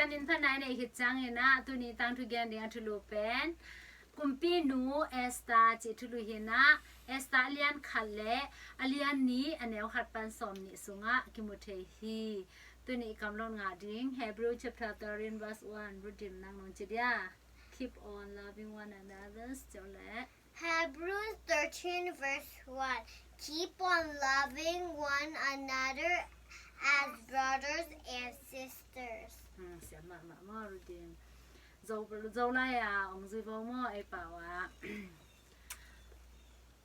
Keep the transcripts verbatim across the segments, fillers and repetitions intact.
Min phanai nei khit ciangin ah tuni tangthu gen ding a thulu pen Kumpinu Esther cih thulu hi-in ah, Esther a lian khat le a lian nih a neu khat pan sawm nih sungah kimu thei hi. Tuni i kamlot ngah ding Hebrew chapter thirteen verse one, Rudim nang nong ci dia. Keep on loving one another. Ciao le. Hebrews thirteen verse one. Keep on loving one another as brothers and sisters. Hmm, siam mahmah maw, Rudim. Zo, Zolai a ong zui vo maw, ei pau a.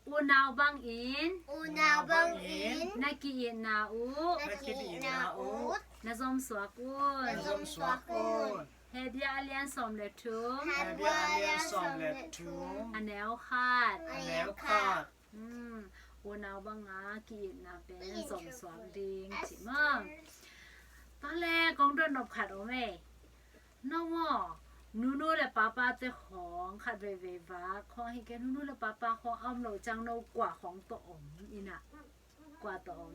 Unau bangin. Unau bangin. Na ki-itna uh. Na ki-itna uh. Na zomsuak un. Na zomsuak un. Hebrew a lian sawm le thum. Hebrew a lian sawm le thum. A neu khat. A neu khat. Hmm, unau banga ki-itna pen zomsuak ding ci maw. Tua le kong dot nop khat om ei. No maw, nunu le papate khawng khat veivei vak khawng hi kei, nunu le papa khawng a om lo ciang no kua khawng tawh om in ah. Kua tawh om?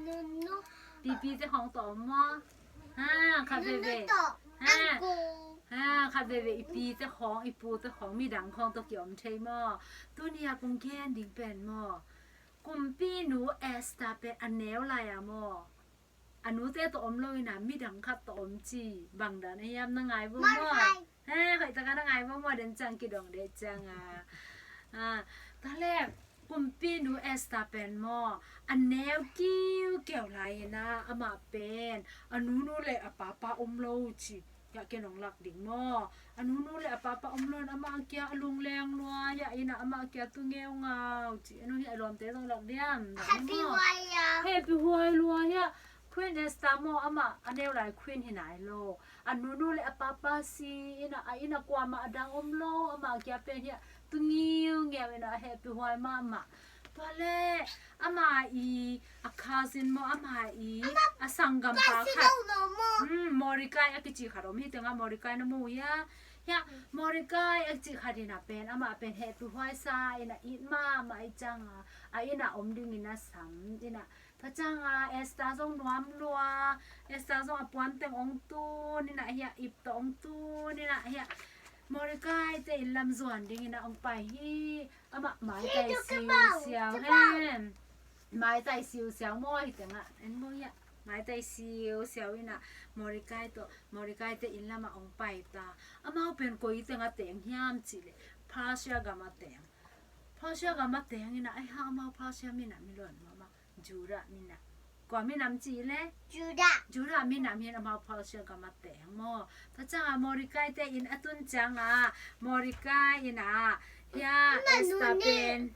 Nunu. Pipite khawng tawh om maw? Ha, khat veivei. Nunu tawh. Ha. Uncle. Ha, khat veivei i pite khawng, i pute khawng, midang khawng tawh kiom thei maw? Tuni a kong gen ding pen maw, Kumpinu Esther pen a neu lai a maw, a nute tawh om lo in ah midang khat tawh om ci, bang dan a hiam, na ngai vo maw? Mordecai. He, hoih taka na ngai vo maw, den ciang kidong deh ciang a. A, tua le, Kumpinu Esther pen maw, a neu kiukeu lai in ah, amah pen a nunu le a papa om lo ci. Hiah ken ong lak ding maw. A nunu le a papa om lo in amah kia a lungleng lua, hiah in ah amah kia tu ngeungau ci. A nu hiah a lawmte zong lak diam. Happy huai a. Happy huai lua hiah. Queen Esther maw, amah a neu lai queen hi nai lo. A nunu le a papa si in ah, a in ah kuamah a dang om lo, amah kia pen hiah tu ngiungeu in ah a happy huai mahmah. Tua le, amah i, a cousin maw, amah i, a sanggampa khat. Hmm, Mordecai a kici khat om hi teng a, Mordecai na mu hia. Hiah, Mordecai a kici khat in ah pen, amah pen happy huai sa in ah it mahmah i ciang a, a in ah om ding in a sam in ah. Tua ciang a Esther zong nuam lua, Esther zong a puan teng ong tun in ah hiah, ip tawh ong tun in ah hiah, Mordecai te inn lam zuan ding in ah ong pai hi. Amah maitai siusiau hen. Maitai siusiau maw, hi teng ah en maw hiah. Maitai siusiau in ah Mordecai tawh, Mordecai te inn lam ah ong pai ta. Amau pen koi teng a teng hiam cih leh, Persia gam a teng. Persia gam a teng in ah, ai ha, amau Persia minam hi lo maw, amau Judah minam. Kua minam ci le? Judah. Judah minam hi in amau Persia gam a teng maw. Tua ciang a Mordecai te inn a tun ciang a, Mordecai in ah, hiah Esther pen.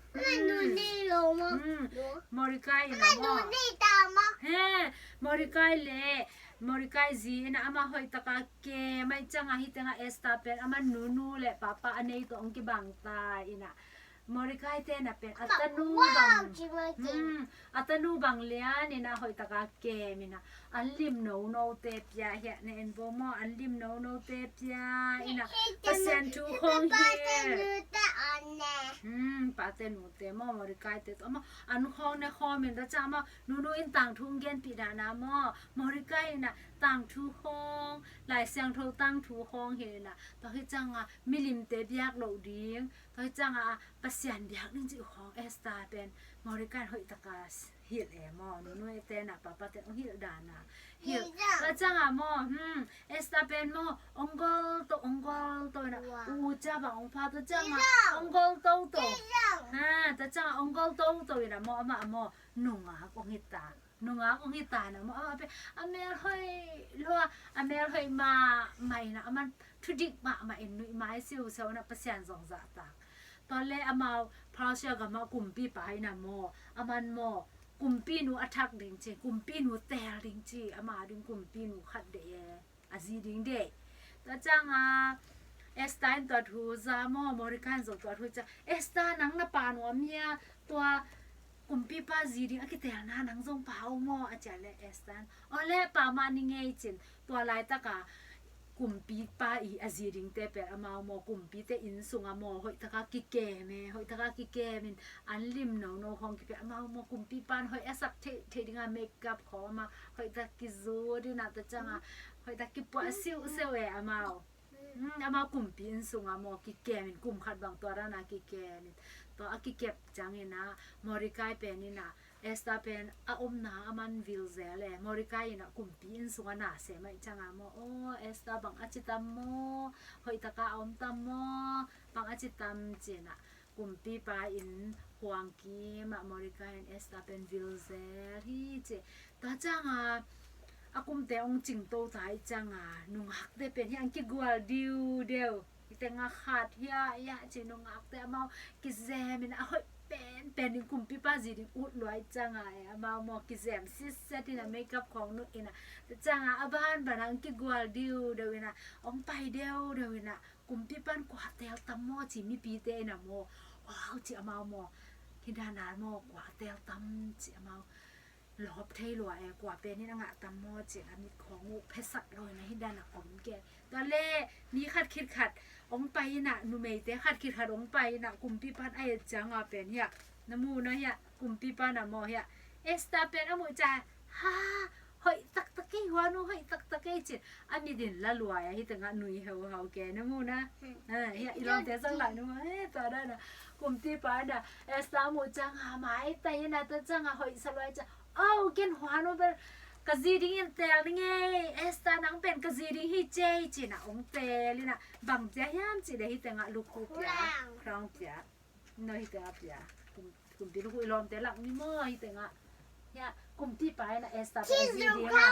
Mordecai in ah maw. He, Mordecai le, Mordecai zi in ah amah hoih taka kem ahih ciang a, hi teng a Esther pen amah nunu le papa a nei tawh ong kibang ta in ah. Mordecai te na pen a tanu bang, hmm, a tanu bang lian in ah hoih taka kem in ah, an lim nono te pia hiah, na en vo maw, an lim nono te pia in ah, Pasian thu khawng hilh. Hmm, pate nute maw, Mordecai te tawh maw, an khawng ne khawm in, tua ciang maw, nunu in tangthu ong genpih dan a maw, Mordecai in ah tangthu khawng, Lai Siangtho tangthu khawng hilh in ah, tua hi ciang a milimte biak loh ding, tua hi ciang a Pasian biak ding cih khawng Esther pen Mordecai in hoih taka hilh e maw, nunu te na papa te ong hilh dan a hilh. Tua ciang a maw, hmm, Esther pen maw, ong gol to, ong gol to in ah, u ca bang ong pha, tua ciang a ong gol toto. Ha, tua ciang a ong gol toto in ah maw, amah maw, nungak ong hi ta. Nungak ong hi ta in ah maw, amah pen a mel hoih lua, a mel hoih mahmah in ah, aman thudik mahmah in, nuih mai siusiau in ah Pasian zong zahtak. Tua le amau Persia gam a kumpipa in ah maw, aman maw, kumpinu a thak ding ci, kumpinu teel ding ci, ama ding kumpinu khat deih e. A zi ding deih. Tua ciang a Esther in tua thu za maw, Mordecai in zong tua thu za. Esther, nang na pha nuam hia, tua kumpipa zi ding a kiteelna nang zong pha uh maw, a ci a le Esther in, aw le, pha mah ning ei, ci in. Tua laitak a kumpipa i a zi dingte pen amau maw kumpite inn sungah maw hoih taka kikem e, hoih taka kikem in an lim nono khawng kipia amau maw kumpipa in hoih a sak theih theih dinga makeup khawng amau hoih tak kizut in a ta cianga hoih tak kipuah siuhsiuh e amau. Amau kumpi inn sungah maw kikem in kum khat bang tua dana kikem in tua a kikep ciangin a Mordecai pen in a Esther pen a omna a man vil zel e. Mordecai in a kumpi inn sungah na sem ahih cianga maw aw Esther bang a ci tam maw, hoih taka a om tam maw, bang a ci tam ci in a kumpipa in huang kim ah Mordecai in Esther pen vil zel hi ci. Tua cianga a kumte hong cingto ta ahih cianga nungakte pen hi ang kigual diudeu. Hite nga khat hiah hiah ci nungakte amau kizemin a hoih penpen in kumpipa zi ding ut luai cianga e amau maw kizem sitset in a makeup khawng nuh in a. Tua cianga a banban ang kigual diudeu in a hong pai deuhdeuh in a kumpipa in kua tel tam maw ci mipite in a maw aw ci amau maw hidana maw kua tel tam ci amau lawp thei lua e kua pen in a ngah tam maw ci a mit khawng uh phesat lo in a hidana om ke. Tua le ni khat khit khat hong pai in a numeite khat khit khat hong pai in a kumpipa in a et cianga pen hiah na mu na hiah kumpipa in a maw hiah Esther pen a muh ciang ha hoih taktak kei huan uh hoih taktak kei ci in a mit in la luai a hih tengah nui heuhau ke na mu na. Hiah i lawmte zong lah nu he tua dana kumpipa in a Esther a muh cianga maitai in a tua cianga hoih sa luai ciang aw ken huan uh bel ka zi dingin tel ding e Esther nang pen ka zi ding hi cei ci in a hong tel in a bang pia hiam ci le hih tengah lukhu pia crown pia. No hih tengah pia. Kumpi lukhu i lawmte lak ni maw hih tengah. Hiah kumpipa in a Esther pen zi ding a.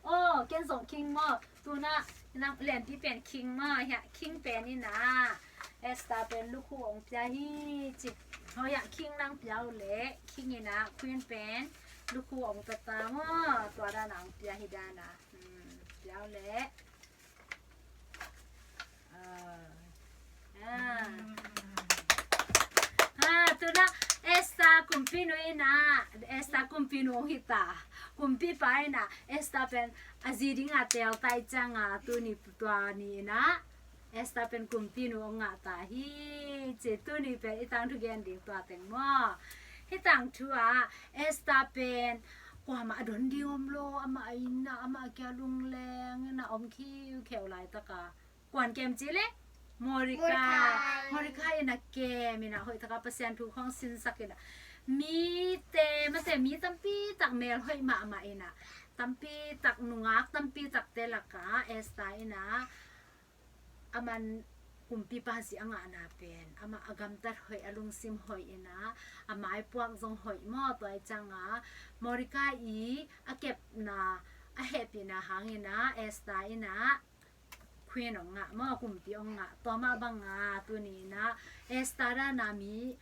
Aw ken zong king maw tuna nang lenpi pen king maw hiah king pen in a Esther pen lukhu hong pia hi ci. Aw hiah king nang pia uh le king in a queen pen lukhu hong pia ta maw tua dana hong pia hi dana. Pia uh le. Tuna Esther kumpinu in a Esther kumpinu hong hita kumpipa in a Esther pen a zi dinga tel ta ahih cianga tuni tua ni in a Esther pen kumpinu hong ngah ta hi ci tuni pen i tangthu gen ding tua teng maw. Hih tangthu ah Esther pen kuamah a don ding om lo amah in a amah kia lungleng in a om khiukheu laitaka kuan kem ci le Mordecai. Mordecai in a kem in a hoih taka Pasian thu khawng sinsak in a mite mate mi tampi tak mel hoih mahmah in a tampi tak nungak tampi takte laka Esther in a aman kumpipa zi a ngahna pen amah a gamtat hoih a lungsim hoih in a a maipuak zong hoih maw tua ahih cianga Mordecai i a kepna a hehpihna hangin a Esther in a queen hong ngah maw kumpi hong ngah tua mah banga tuni in a Esther dana mi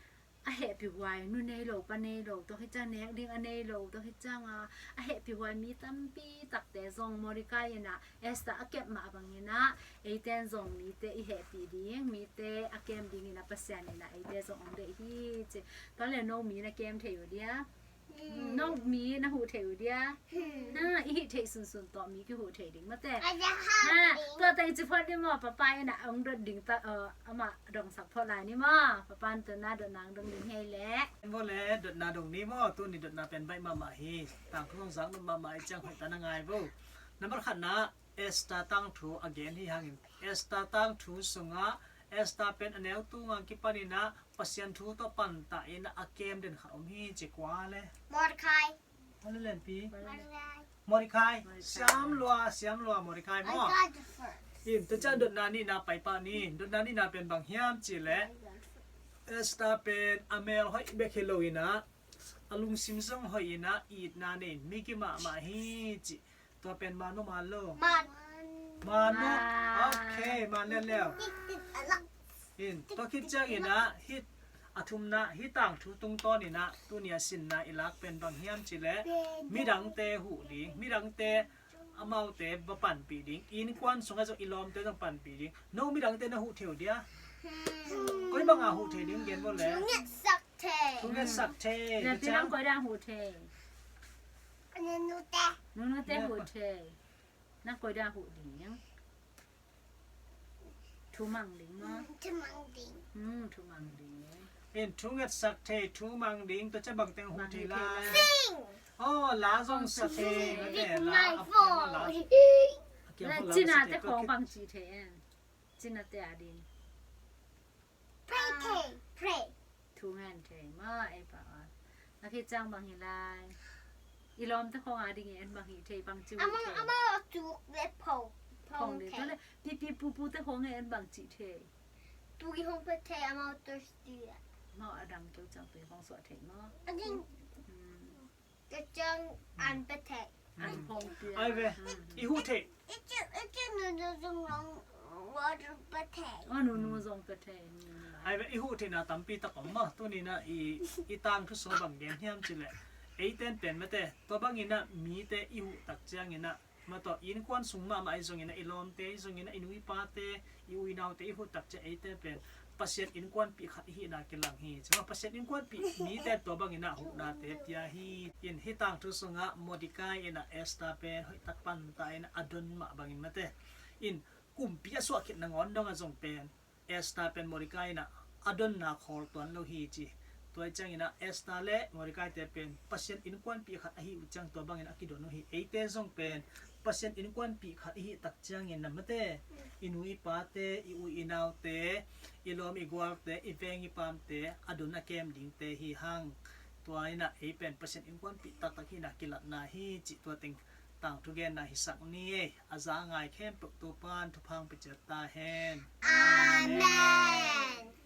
a hehpihhuai nu nei lo pa nei lo tua khit ciang nek ding a nei lo tua khit cianga a hehpihhuai mi tampi takte zong Mordecai in a Esther a kep mah bangin a eite in zong mite i hehpih ding mite a kem dingin a Pasian in a eite zong hong deih hi ci. Tua le no mi na kem thei uh dia. No mi na huh thei uh dia. I hih theih sunsun tawh mi kihuh thei ding mate. Tua teng ci phot ni maw papa in a hong dot ding ta amah dongsak phot lai ni maw papa in tuna dotna hong dong ding hei leh. Maw le dotna dong ni maw tuni dotna pen baih mahmah hi. Tangthu hong zak nop mahmah i ciang hoih ta na ngai vo. Nambat khatna Esther tangthu a gen hi hangin Esther tangthu sungah Esther pen a neu tunga kipanin a Pasian thu tawh pantah in a kem den khat om hi ci kua le. Mordecai. Mordecai. Mordecai. Siam lua siam lua Mordecai maw. In tua ciang dotna nihna paipah ni dotna nihna pen bang hiam ci le Esther pen a mel hoih bek hi lo in a a lungsim zong hoih in a itna nei in mi kimahmah hi ci. Tua pen man maw man lo? Man. Man maw? Okay man lianliau. In tua khit ciangin a hih a thumna hih tangthu tungtawn in a tuni a sinna i lak pen bang hiam ci le midangte huh ding midangte amaute va panpih ding innkuan sungah zong i lawmte zong panpih ding. No midangte na huh thei uh dia? Koi banga huh thei ding gen vo le. Thungetsak thei. Thungetsak thei. Koi dang huh thei. Nunute. Nunute huh thei. Nang koi dan huh ding? Thu mang ding maw? Thu mang ding. Hmm, thu mang ding. In thu ngetsak thei, thu mang ding, tua ciang bang teng huh thei lai? Sing. Oh, la zong sa thei. Sing. Mate, la, a kiang la. A kiang la, la sa thei. Cina te khong bang ci thei en? Cina te a ding. Pray thei, pray. Thu ngen thei maw, ei pa a. A khit ciang bang hi lai? I lawmte khong a ding i en bang hi thei, bang ci uh thei? Amau, amau tuk le phong. Phong ding thei. Tua le pipi pupu te khong en bang ci thei? Tui hong pia thei, amau thirsty a. Amau a dang keu ciang tui hong suah thei maw? A ding. Hmm. Tua ciang an pia thei. An phong pia. Ai ve, i huh thei. I ci, i ci nunu zong long water pia thei. Oh, nunu zong pia thei. Ai ve, i huh theihna tampi tak om maw. Tuni in ah i, i tangthu sung bang gen hiam cih leh, eite in pen mate, tua bangin ah mite i huh tak ciangin ah, mate, tua innkuan sung mahmah ahi zongin ah, i lawmte ahi zongin ah, i nu i pate, i u i naute i huh tak ciang eite pen Pasian innkuanpih khat i hihna kilang hi. Ci maw, Pasian innkuanpih mite tua bangin ah huhnate pia hi. In hih tangthu sungah Mordecai in ah Esther pen hoih tak pan ta in ah a don mah bangin mate, in kumpi a suah khit nangawn dong ah zong pen Esther pen Mordecai in ah a donna khawl tuan lo hi ci. Tua hi ciangin ah Esther le Mordecai te pen Pasian innkuanpih khat ahi uh ciang tua bangin a kidon uh hi. Eite zong pen Pasian innkuanpih khat i hih tak ciangin ah mate, i nu i pate, i u i naute, i lawm i gualte, i veng i pamte a don a kem dingte hi hang. Tua in ah ei pen Pasian innkuanpih taktak hihna kilatna hi cih tua teng tangthu genna hisak ni ei. A za a ngai khempeuh Topa'n thupha hong pia ciat ta hen. Amen.